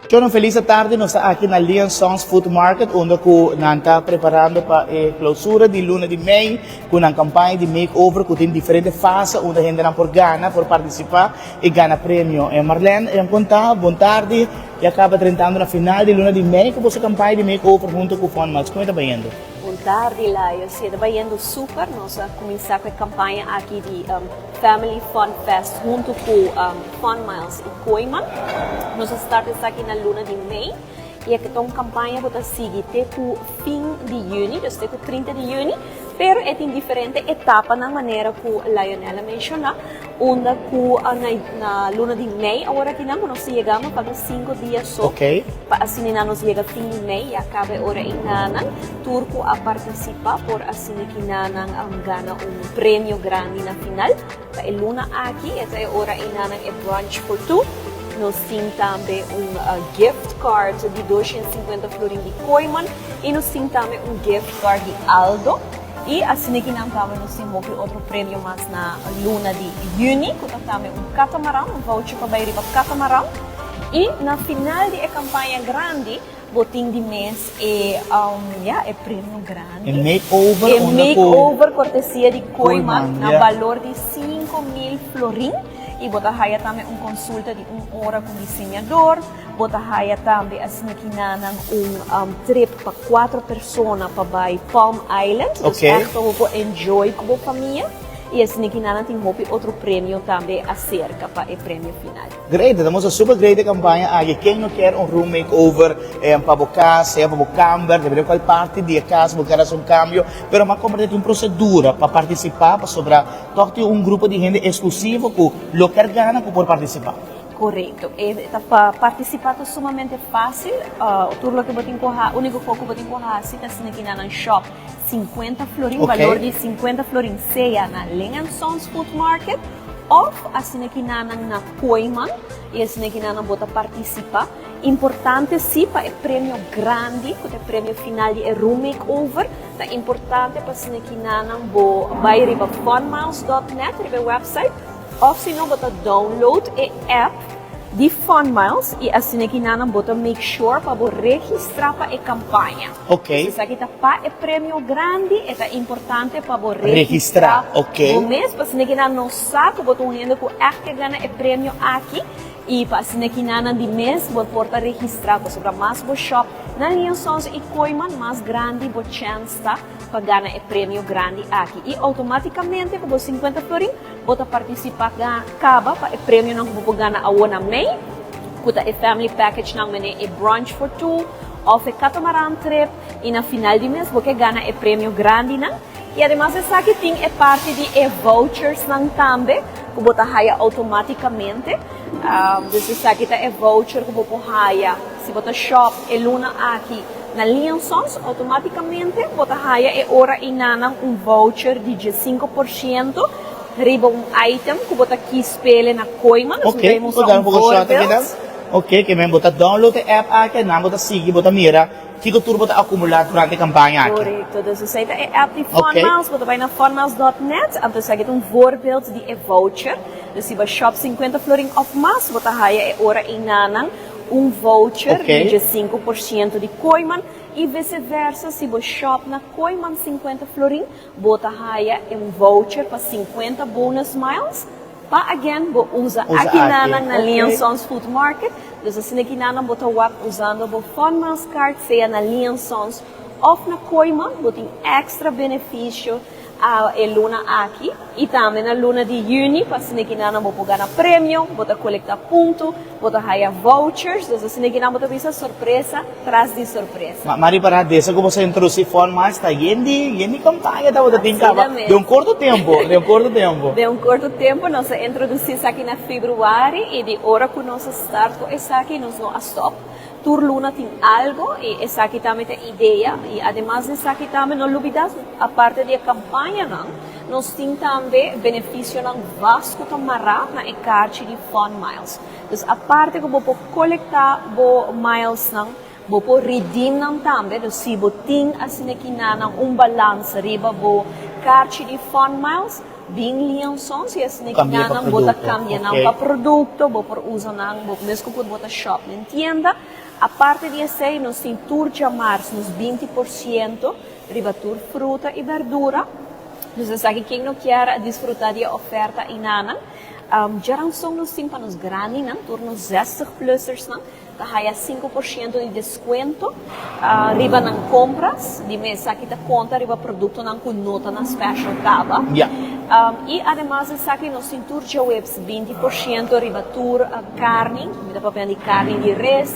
Chon, feliz tardi. Nos ta aki na Lee Sons Food Market, unda cu nan ta preparando pa e clausura di luna di mei, cu nan campaña di makeover, cu tin diferente fase, unda hendenan por gana, por participa y gana premio. Marlene, conta, bon tardi. Ya caba drentando na final di luna di mei cu boso campaña di makeover hunto cu Fun Miles. Con ta bayendo? Bon tardi, Laio. Si, ta bayendo super. Nos a cuminsa cu e campaña aki di Family Fun Fest hunto cu Fun Miles y Kooyman. Nos a start esaki na luna di mei y e ta un campaña cu ta sigui te cu fin di juni, dus te cu 30 di juni, pero e tin diferente etapanan manera cu Lionel a menciona, unda cu na luna di mei awor aki nan cu nos ta yegando falta 5 dia so pa asina nan nos yega fin di mei y a caba e ora eynanan tur cu a participa por asina ki nan gana un premio grandi na final. Pa e luna aki e ta e ora eynanan e brunch for two. Nos tin tambe un gift card di 250 florin di Kooyman y nos tin tambe un gift card di Aldo. Y asina ki nan tambe nos tin hopi otro premio mas na luna di juni cu ta tambe un catamaran, un voucher pa bay riba catamaran. Y na final di e campaña grandi bo tin di mes e, ja, e premio grandi. E makeover. E makeover cortesia di Kooyman na balor di 5000 florin. Y bo ta haya tambe un consulta di un ora cu diseñador. Bo ta haya tambe asina ki nanan un trip pa cuatro persona pa bay Palm Island. Dus echt pa bo por enjoy cu bo famia. Y asina ki nanan tin hopi otro premio tambe acerca pa e premio final. Great, tenemos un super great campaña aki. Ken no kier un room makeover pa bo cas, sea pa bo camber, depende cual parti di e cas bo kier haci un cambio, pero mas comprende tin un procedura pa participa, pasobra toch tin un grupo di hende exclusivo cu lo kier gana cu por participa. Correcto. E ta pa participa ta sumamente facil. Tur loke bo tin cu ha, unico cu bo tin cu haci ta asina ki nan shop 50 florin, balor di 50 florin, sea na Ling Sons Food Market of asina ki nan na Kooyman y asina ki nan bo ta participa. Importante si pa e premio grandi, cu ta e premio final di e room makeover, ta importante pa asina ki nan bo bay riba funmiles.net, riba e website, of si no bo ta download e app di Fun Miles y asina ki nan bo ta make sure pa bo registra pa e campaña. Esaki ta pa e premio grandi, e ta importante pa bo registra bo mes, pa asina ki nan no sa cu bo ta un hende cu echt ke gana e premio aki y pa asina ki nan di mes bo por ta registra, pasobra mas bo shop na Lee Sons y Kooyman, mas grandi bo chance ta pa gana e premio grandi aki. Y automaticamente cu bo 50 florin bo ta participa caba pa e premionan cu bo por gana awo na mei, cu ta e family package nan mene e brunch for two of e catamaran trip y na final di mes bo ke gana e premio grandi nan. Y ademas esaki tin e parti di e vouchers nan tambe cu bo ta haya automaticamente. Dus esaki ta e voucher cu bo por haya si bo ta shop e luna aki na Lee Sons, automaticamente bo ta haya e ora eynanan un voucher di 15% riba un item cu bo ta kies pele na Kooyman. Dus mi ta mustra un voorbeeld. Ok, ke men bo ta download e app aki, nan bo ta sigui, bo ta mira kiko tur bo ta acumula durante e campaña aki. Correcto, dus esey ta e app di Fun Miles, bo ta bay na funmiles.net, anto esaki ta un voorbeeld di e voucher. Dus si bo shop 50 florin of mas, bo ta haya e ora eynanan un voucher di 15% di Kooyman y viceversa, si bo shop na Kooyman 50 florin, bo ta haya un voucher pa 50 bonus miles pa again bo usa Usa aki nanan aki, na Lee Sons Food Market. Dus asina ki nanan bo ta wak usando bo Fun Miles card sea na Lee Sons of na Kooyman, bo tin extra beneficio a e luna aki y tambe na luna di juni pa asina ki nanan bo por gana premio, bo ta colecta punto, bo ta haya vouchers, dus asina ki nan bo ta bisa sorpresa tras di sorpresa. Ma mari para desa cu bo sa introduci Fun Miles ta yen di yen di campaña tabata tin Asina caba mes. den un corto tempo, den un corto tempo. Den un corto tempo nos a introduci esaki na februari y di ora cu nos a start cu esaki nos no a stop. Tur luna tin algo y esaki tambe ta idea y ademas di esaki tambe no lubida aparte di e campañanan nos tin tambe beneficionan vast cu ta mara na e kaarchi di Fun Miles. Dus aparte cu bo por colecta bo milesnan, bo por redeem nan tambe. Dus si bo tin asina ki nanan un balans riba bo kaarchi di Fun Miles, Bin Liansons y asina Cambia pa kinan bo ta producto, cambia nan ok. pa producto, bo por usa nan, bo mes cu por bo ta shop den tienda. Aparte di esey nos tin tur djamars nos 20% riba tur fruta y berdura. Dus esaki ken no kier a disfruta di e oferta enanan. Djaranson nos tin pa nos grandinan, tur nos 60 plussers nan ta haya 5% di descuento riba nan compras. Di mes esaki ta conta riba productonan cu no ta na special caba. Y ademas esaki nos tin tur djaweps 20% riba tur carni, mi ta papia di carni di res,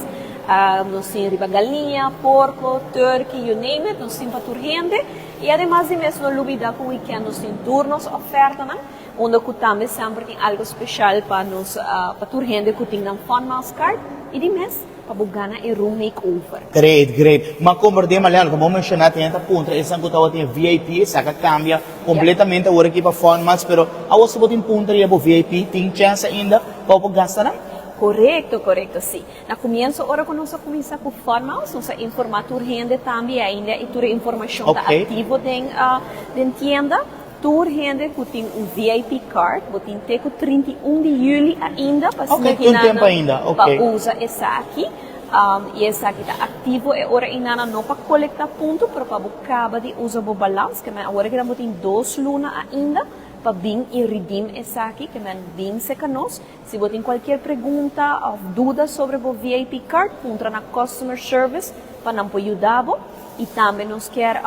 nos tin riba galiña, porco, turkey, you name it, nos tin pa tur hende. Y ademas di mes no lubida cu weekend nos tin tur nos ofertanan, unda cu tambe semper tin algo special pa nos, pa tur hende cu tin nan Fun Miles card y di mes pa bo gana e room makeover. Great, great. Ma komprendé Marlene, loke bo menshoná tin hende ta puntra esnan ku tabatin e VIP, esaki a kambia kompletamente awor aki pa Fun Miles, pero awor si bo tin puntra riba bo VIP, tin chèns ainda pa bo por gasta nan? Korekto, korekto, sí. Na comienzo ora cu nos a cuminsa cu Fun Miles nos a informa tur hende tambe y ainda y tur e informacion ta activo den den tienda. Tur hende cu tin un VIP card bo tin te cu 31 di juli ainda pa asina ki nan pa usa esaki y esaki ta activo e ora eynana no pa colecta punto pero pa bo caba di usa bo balans ke men awor aki bo tin dos luna ainda pa bin y redeem esaki ke men bin seca nos. Si bo tin cualkier pregunta of duda sobre bo VIP card, puntra na Customer Service pa nan por yuda bo. Y tambe nos kier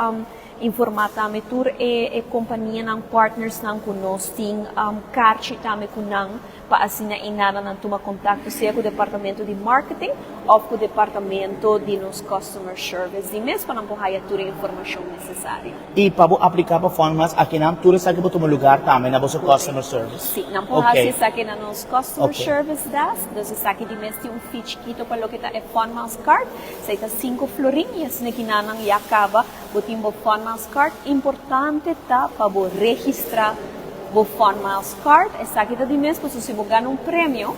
informa tambe tur e e companianan, partnersnan cu nos tin carchi tambe cu nan pa asina e nada nan tuma contacto sea cu departamento di marketing of cu departamento di nos Customer Service di mes pa nan por haya tur e informacion necesario. I pa bo apliká pa Fondmas akinan tur esaki por tuma lugar tambe na boso customer service? Sí, nan por hasi esaki na nos customer service desk. Dus esaki di mes tin un fee chikito pa loke ta e Fondmas card. Esei ta sinku florin i asina kinan nan ya kaba bo tin bo Fondmas card. Importante ta pa bo registrá bo Fondmas card. Esaki ta di mes pasobra si bo gana un premio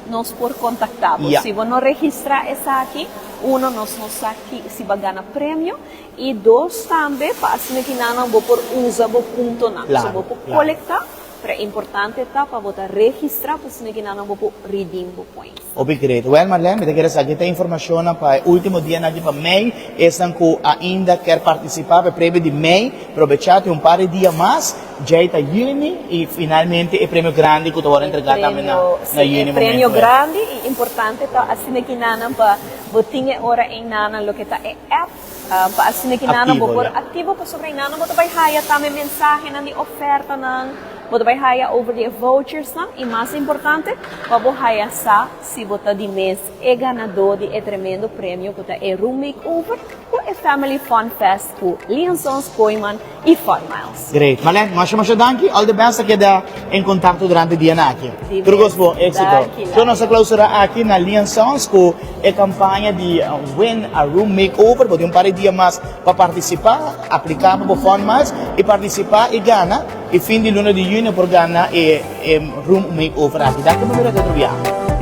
nos por kontaktá bo. Si bo no registrá esaki, uno nos no sa si bo a gana premio. I dos tambe pa asina ki nan bo por usa bo puntonan. So bo por kolektá, pero e importante ta pa bo ta registrá pa asina ki nan bo por redeem bo points. Hopi great. Well Marlene, mi ta kere sa ki ta informashonnan pa e ultimo dianan aki pa mei. Esnan ku ainda kier partisipá pa e premio di mei, probechá tin un par di dia mas. Djei ta yüni i finalmente e premio grandi ku ta wòrdu entregá tambe na yüni E premio grandi i importante ta asina ki nan pa bo tin e ora einan loke ta e app. Pa asina ki nan bo por aktivo pasobra einan bo ta bai haya tambe mensahenan di ofertanan, bo ta bai haya over di e vouchersnan i mas importante pa bo haya sa si bo ta di mes e ganadó di e tremendo premio ku ta e room makeover ku e Family Fun Fest ku Liansons Kooyman i Fun Miles. Great. Marlene, masha masha danki. All the best. A keda en kontakto durante dianan aki. Tur kos bon. Éxito. So nos a klausura aki na Liansons ku e kampaña di Win a Room Makeover. Bo tin un par di dia mas pa partisipá. Apliká pa bo Fun Miles i partisipá i gana. I fin di luna di yüni por gana e room makeover aki. Danki pa mira te otro biaha.